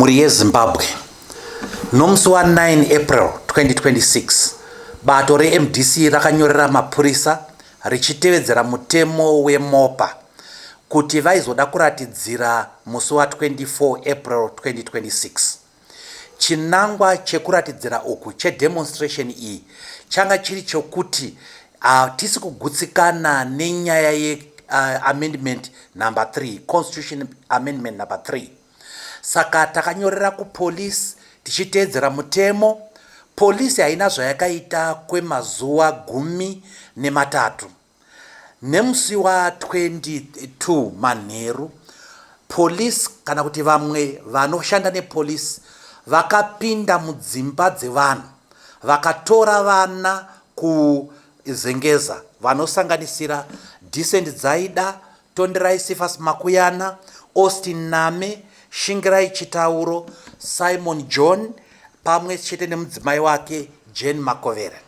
Mhuri yeZimbabwe, nomusi wa9 April 2026, bato reMDC rakanyorera mapurisa richitevedzera mutemo weMopa kuti vaizoda kuratidzira musi wa24 April 2026. Chinangwa chekuratidzira uku, chedemonstration iyi, changa chiri chokuti hatisi kugutsikana nenyaya yeamendment number 3, Constitution Amendment number 3. Saka takanyorera kupolisi tichiteedzera mutemo. Polisi haina zvayakaita kwemazuva 13. Nemusi wa22 manheru, polisi kana kuti vamwe vanoshanda nepolisi vakapinda mudzimba dzevanhu, vakatora vana kuZengeza vanosanganisira Decent Dzaida, Tonderai Cephas Makuyana, Austin Name, Shingirai Chitauro, Simon John pamwe chete nemudzimai wake Jane Makovere.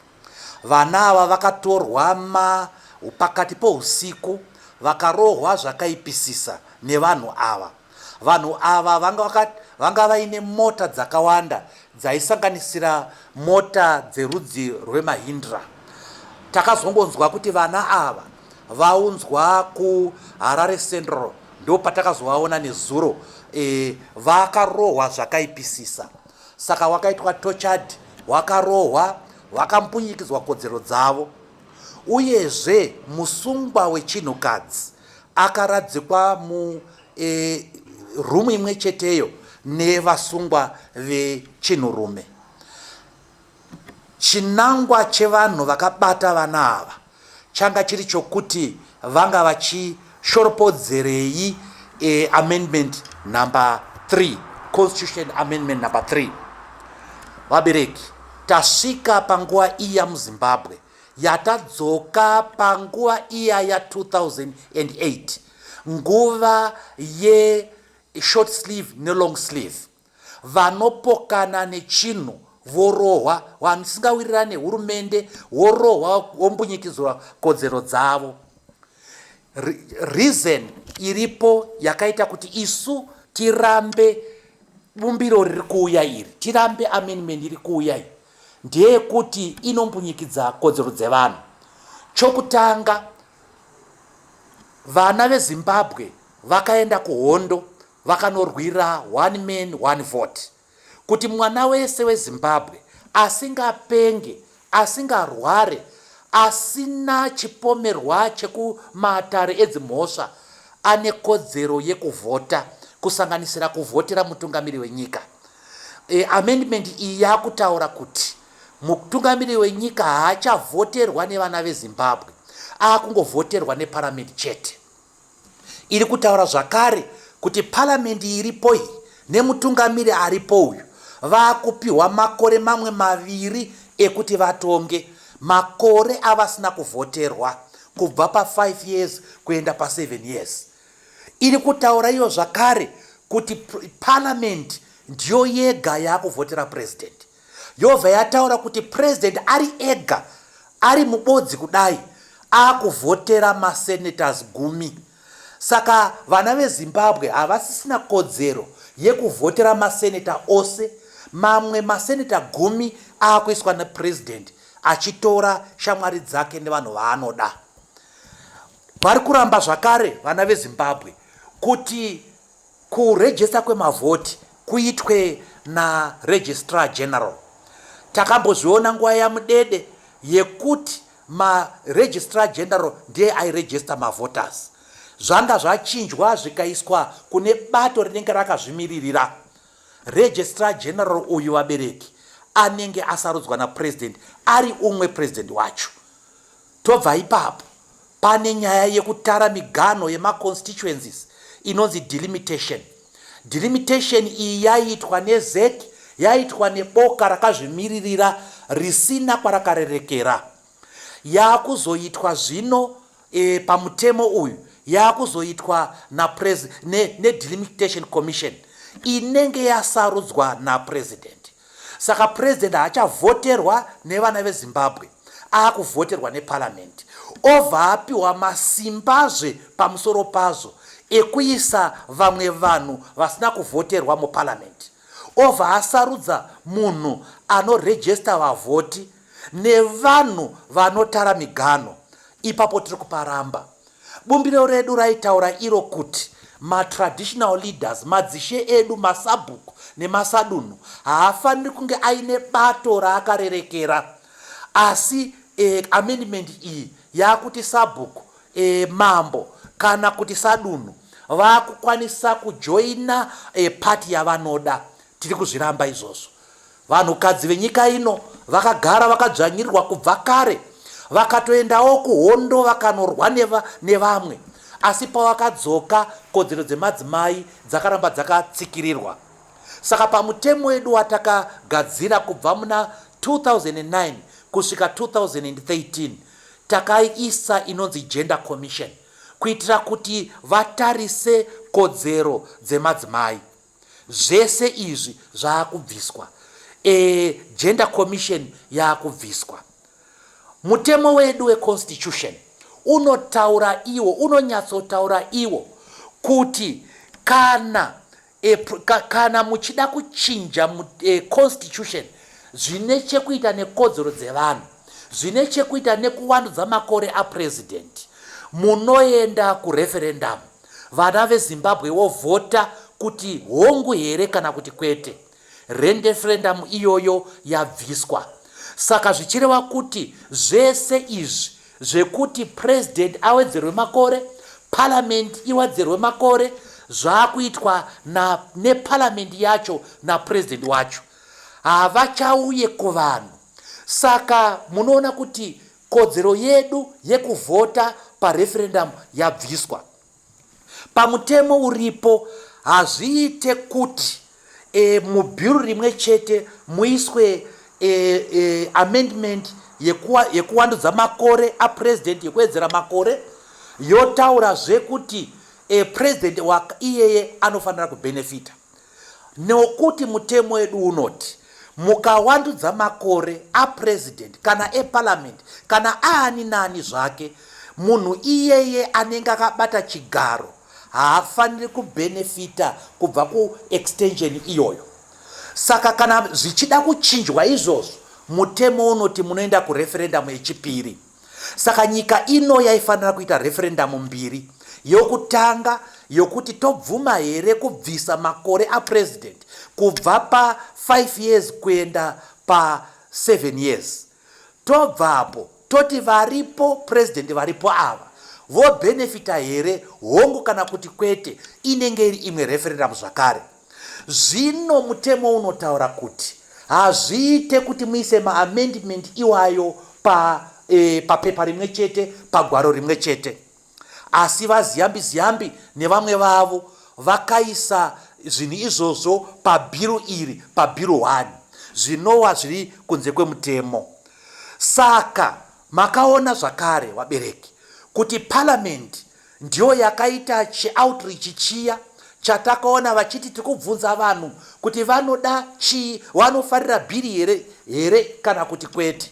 Vana ava vakatorwa ma pakati pousiku, vakarohwa zvakaipisisa nevanhu ava. Vanhu ava vanga vaine mota dzakawanda dzaisanganisira mota dzerudzi rweMahindra. Takazongonzwa kuti vana ava vaunzwa kuHarare Central, ndo patakazovaona nezuro. Vakarohwa zvakaipisisa. Saka wakaitwa tortured, wakarohwa, vakambunyikidzwa kodzero dzavo. Uyezve musungwa wechinhukadzi akaradzikwa murumu imwe cheteyo nevasungwa vechinhurume. Chinangwa chevanhu vakabata vana ava changa chiri chokuti vanga vachishoropodzerei amendment number 3, Constitution Amendment number 3. Vabereki, tasvika panguva iya muZimbabwe yatadzoka panguva iya ya2008, nguva yeshort sleeve nelong sleeve. Vanopokana nechinhu vorohwa, vasingawirirani nehurumende worohwa, wombunyikidzwa kodzero dzavo. Reason iripo yakaita kuti isu tirambe bumbiro riri kuuya iri, tirambe amendment iri kuuya iyi, ndeyekuti inombunyikidza kodzero dzevanhu. Chokutanga, vana veZimbabwe vakaenda kuhondo, vakanorwira one man, one vote, kuti mwana wese weZimbabwe asingapenge, asingarware, asina chipomerwa chekumatare edzimhosva ane kodzero yekuvhota, kusanganisira kuvhotera mutungamiri wenyika. Amendment iyi yakutaura kuti mutungamiri wenyika haachavhoterwa nevana veZimbabwe, aakungovhoterwa neparamende chete. Iri kutaura zvakare kuti paramende iripo iyi nemutungamiri aripo uyu vaakupiwa makore mamwe 2 ekuti vatonge, makore avasina kuvhoterwa, kubva pa5 years kuenda pa7 years. Iri kutaura iyo zvakare kuti paramende ndiyo yega yaakuvhotera purezidendi. Yobva yataura kuti purezidendi ari ega, ari mubodzi kudai, aakuvhotera masenators 10. Saka vana veZimbabwe havasisina kodzero yekuvhotera maseneta ose. Mamwe maseneta 10 aakuiswa nepurezidendi achitora shamwari dzake nevanhu vaanoda. Vari kuramba zvakare vana veZimbabwe kuti kurejista kwemavhoti kuitwe naregistrar general. Takambozviona nguva yaMudede yekuti maregistrar general ndiye airejista mavoters. Zvanga zvachinjwa zvikaiswa kune bato rinenge rakazvimiririra. Registrar general uyu, vabereki, anenge asarudzwa napurezidendi ari umwe purezidendi wacho. Tobva ipapo, pane nyaya yekutara miganho yemaconstituencies inonzi delimitation. Delimitation iyi yaiitwa neZEC, yaitwa neboka rakazvimiririra risina kwarakarerekera. Yakuzoitwa zvino pamutemo uyu, yakuzoitwa nedelimitation commission inenge yasarudzwa napurezidendi. Saka purezidendi haachavhoterwa nevana veZimbabwe, aakuvhoterwa neparamende, obva apiwa masimbazve pamusoro pazvo ekuisa vamwe vanhu vasina kuvhoterwa muparamende. Obva asarudza munhu anorejesta vavhoti nevanhu vanotara miganho. Ipapo tiri kuparamba. Bumbiro redu raitaura iro kuti matraditional leaders, madzishe edu, masabhuku nemasadunhu haafaniri kunge aine bato raakarerekera. Asi e, amendment iyi yakuti sabhuku, e, mambo kana kuti sadunhu vakukwanisa kujoina e, pati yavanoda. Tiri kuzviramba izvozvo. Vanhukadzi venyika ino vakagara vakadzvanyirirwa kubva kare, vakatoendawo kuhondo vakanorwa nevamwe, asi pavakadzoka kodzero dzemadzimai dzakaramba dzakatsikirirwa. Saka pamutemo wedu watakagadzira kubva muna 2009 kusvika 2013 takaisa inonzi Gender Commission kuitira kuti vatarise kodzero dzemadzimai. Zvese izvi zvaakubviswa. E, Gender Commission yaakubviswa. Mutemo wedu weConstitution unotaura iwo, unonyatsotaura iwo kuti kana e, kana muchida kuchinja e, constitution zvine chekuita nekodzero dzevanhu, zvine chekuita nekuwandudza makore apresident, munoenda kureferendum. Vana veZimbabwe vovhota kuti hongu here kana kuti kwete. Rendeferendamu iyoyo yabviswa. Saka zvichireva kuti zvese izvi zvekuti president awedzerwe makore, parliament iwadzerwe makore zvakuitwa neparliament yacho napresident wacho. Havachauye kuvanhu. Saka munoona kuti Kodzero yedu yekuvhota pareferendamu yabviswa. Pamutemo uripo hazviite kuti e, mubill rimwe chete muiswe e, e, amendment yekuwandudza makore apresident yekuwedzera makore yotaurazve kuti e, president iyeye anofanira kubenefita. Nokuti mutemo wedu unoti mukawandudza makore apresident kana eparliament kana aani naani zvake, munhu iyeye anenge akabata chigaro haafaniri kubenefita kubva kuextension iyoyo. Saka kana zvichida kuchinjwa izvozvo, mutemo unoti munoenda kureferendamu yechipiri. Saka nyika ino yaifanira kuita referendamu mbiri, yokutanga yokuti tobvuma here kubvisa makore apresident kubva pa 5 years kuenda pa 7 years, tobvapo toti varipo president varipo ava vobenefita here, hongu kana kuti kwete, inenge iri imwe referendamu zvakare. Zvino mutemo unotaura kuti hazviite kuti muise maamendment iwayo pa e, papepa rimwe chete, pagwaro rimwe chete. Asi vaZiyambi Ziyambi nevamwe vavo vakaisa zvinhu izvozvo pabhiru iri, pabhiru 1, zvinowa zviri kunze kwemutemo. Saka makaona zvakare vabereki kuti parliament Ndiyo yakaita chioutreach chiya chatakaona vachiti tiri kubvunza vanhu kuti vanoda chii, vanofarira bhiri here here kana kuti kwete.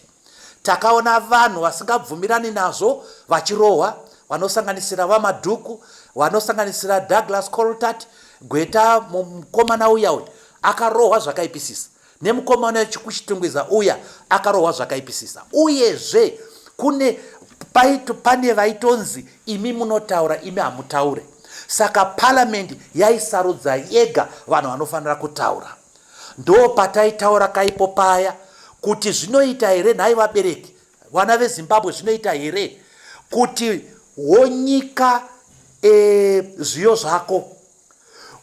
Takaona vanhu vasingabvumirani nazvo vachirohwa, vanosanganisira VaMadhuku, vanosanganisira Douglas Coltart, gweta mukomana uya uya akarohwa zvakaipisisa. Nemukomana wechikuchitungwiza uya akarohwa zvakaipisisa. Uyezve kune paito pane vaitonzi imi munotaura imi hamutaure. Saka parliament yaisarudza yega vanhu vanofanira kutaura. Ndopataitaura kaipo paya kuti zvinoita here nhai vabereki vana veZimbabwe zvinoita here kuti wonyika e, zviyo zvako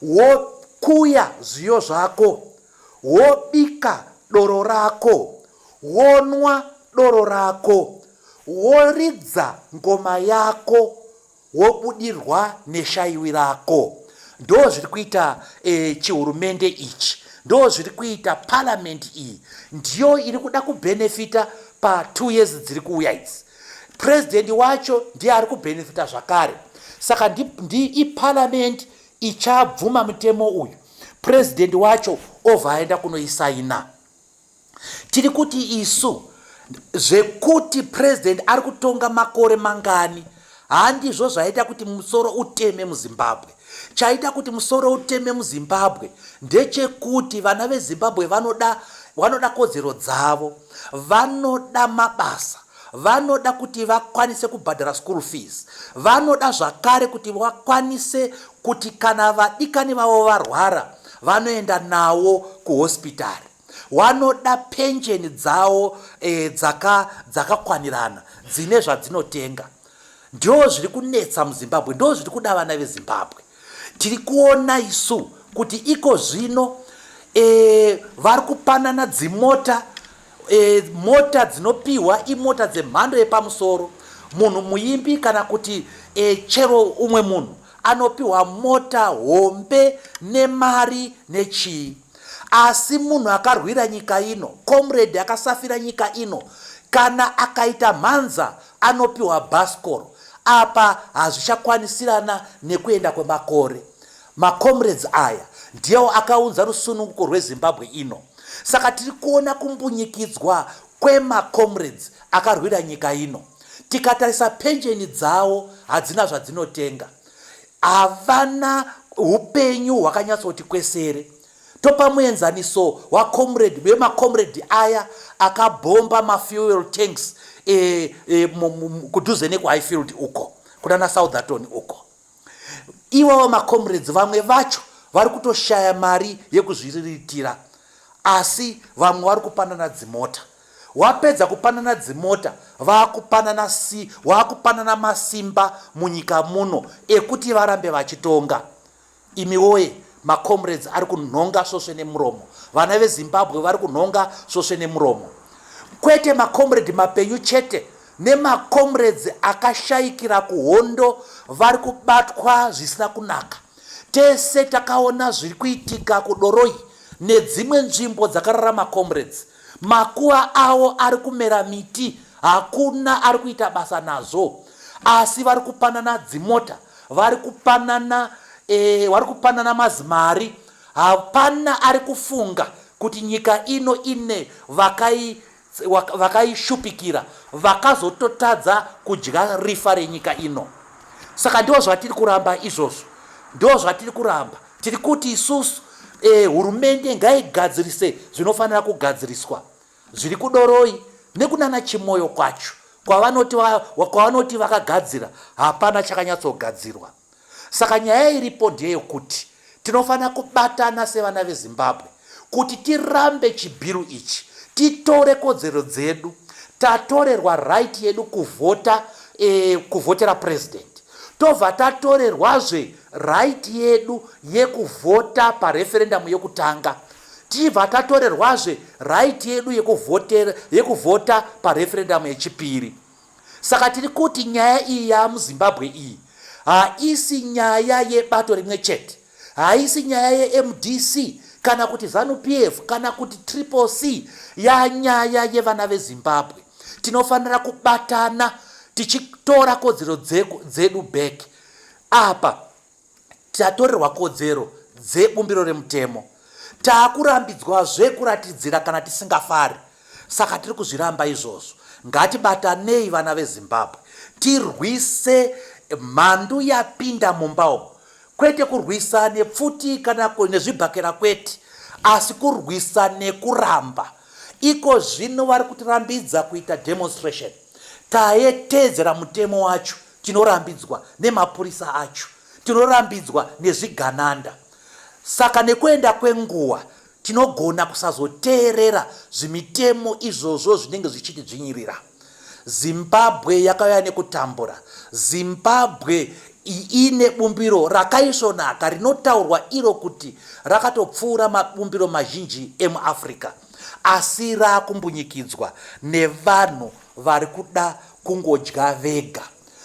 Wokuya zviyo zvako, wobika doro rako, wonwa doro rako, woridza ngoma yako, wobudirwa neshaiwi rako. Ndozviri kuita e, chihurumende ichi, ndozviri kuita parliament iyi, ndiyo iri kuda kubhenefita pa 2 years dziri kuuya idzi. President wacho ndiye ari kubhenefita zvakare. Saka ndi, ndi iparliament ichabvuma mutemo uyu, president wacho obva aenda kunoisaina. Tiri kuti isu zvekuti president ari kutonga makore mangani handizvo zvaita kuti musoro uteme muZimbabwe. Chaita kuti musoro uteme muZimbabwe ndechekuti vana veZimbabwe vanoda vanoda kodzero dzavo, vanoda mabasa, vanoda kuti vakwanise kubhadhara school fees, vanoda zvakare kuti vakwanise kuti kana vadikani vavo varwara vanoenda nawo kuhospitari, wanoda penjeni dzawo e, dzakakwanirana dzaka dzine zvadzinotenga. Ndo zviri kunetsa muZimbabwe, ndo zviri kuda vana veZimbabwe. Tiri kuona isu kuti iko zvino e, vari kupanana dzimota e, mota dzinopiwa imota dzemhando yepamusoro. Munhu muimbi kana kuti e, chero umwe munhu anopiwa mota hombe nemari nechii. Asi munhu akarwira nyika ino, comrade akasafira nyika ino, kana akaita mhanza anopiwa bhasikoro. Apa hazvichakwanisirana nekuenda kwemakore. Macomrades aya ndiwo akaunza rusununguko rweZimbabwe ino. Saka tiri kuona kumbunyikidzwa kwemacomrades akarwira nyika ino. Tikatarisa penjeni dzawo hadzina zvadzinotenga. Havana upenyu hwakanyatsoti kwesere. Topa muenzaniso wacomrade wemacomrade aya akabhomba mafuel tanks e, e, kudhuze nekuHighfield uko kunana Southerton uko. Iwawo macomrades vamwe vacho vari kutoshaya mari yekuzviriritira, asi vamwe vari kupanana dzimota. Wapedza kupanana dzimota vakupanana si wakupanana masimba munyika muno ekuti varambe vachitonga. Imi woye, macomrades ari kunhonga svosve nemuromo. Vana veZimbabwe vari kunhonga svosve nemuromo. Kwete macomrade mapenyu chete, nemacomrades akashayikira kuhondo vari kubatwa zvisina kunaka. Tese takaona zviri kuitika kuDoroi nedzimwe nzvimbo dzakarara macomrades. Makuva avo ari kumera miti, hakuna ari kuita basa nazvo. Asi vari kupanana dzimota, vari kupanana e, vari kupanana mazimari. Hapana ari kufunga kuti nyika ino ine vakai vakaishupikira vakazototadza kudya rifa renyika ino. Saka ndo zvatiri kuramba izvozvo, ndo zvatiri kuramba. Tiri kuti isusu e, hurumende ngaigadzirise zvinofanira kugadziriswa zviri kuDoroi nekunana Chimoyo kwacho kwavanoti kwavanoti vakagadzira, hapana chakanyatsogadzirwa. Saka nyaya iripo ndeyekuti tinofanira kubatana sevana veZimbabwe kuti tirambe chibhiru ichi, titore kodzero dzedu. Tatorerwa right yedu kuvhota, e, kuvhotera president, tobva tatorerwazve right yedu yekuvhota pareferendamu yekutanga, tichibva tatorerwazve right yedu yekuvhota pareferendamu yechipiri. Saka tiri kuti nyaya iyi yaamuZimbabwe iyi haisi nyaya yebato rimwe chete, haisi nyaya yeMDC kana kuti ZANU PF kana kuti Triple C, yanyaya yevana veZimbabwe. Tinofanira kubatana tichitora kodzero dzedu back. Apa tatorerwa kodzero dzebumbiro remutemo, taakurambidzwazve kuratidzira kana tisingafari. Saka tiri kuzviramba izvozvo. Ngatibatanei vana veZimbabwe, tirwise mhandu yapinda mumba umu. Kwete kurwisa nepfuti kana nezvibhakera kwete, asi kurwisa nekuramba. Iko zvino vari kutirambidza kuita demonstration. Tayeteedzera mutemo wacho, tinorambidzwa nemapurisa acho, tinorambidzwa nezvigananda. Saka nekuenda kwenguva tinogona kusazoteerera zvimitemo izvozvo zvinenge zvichitidzvinyirira. Zimbabwe yakauya nekutambura. Zimbabwe ine bumbiro rakaisvonaka rinotaurwa iro kuti rakatopfuura mabumbiro mazhinji emuAfrica, asi raakumbunyikidzwa nevanhu vari kuda kungodya vega.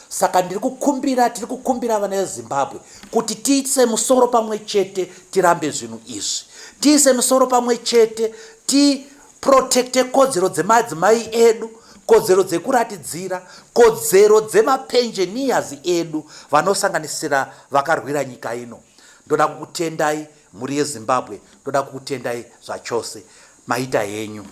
Saka ndiri kukumbira, tiri kukumbira vana veZimbabwe kuti tiise musoro pamwe chete tirambe zvinhu izvi. Tiise musoro pamwe chete tiprotekte kodzero dzemadzimai edu, kodzero dzekuratidzira, kodzero dzemapenjeniyazi edu vanosanganisira vakarwira nyika ino. Ndoda kukutendai mhuri yeZimbabwe, ndoda kukutendai zvachose. Maita henyu.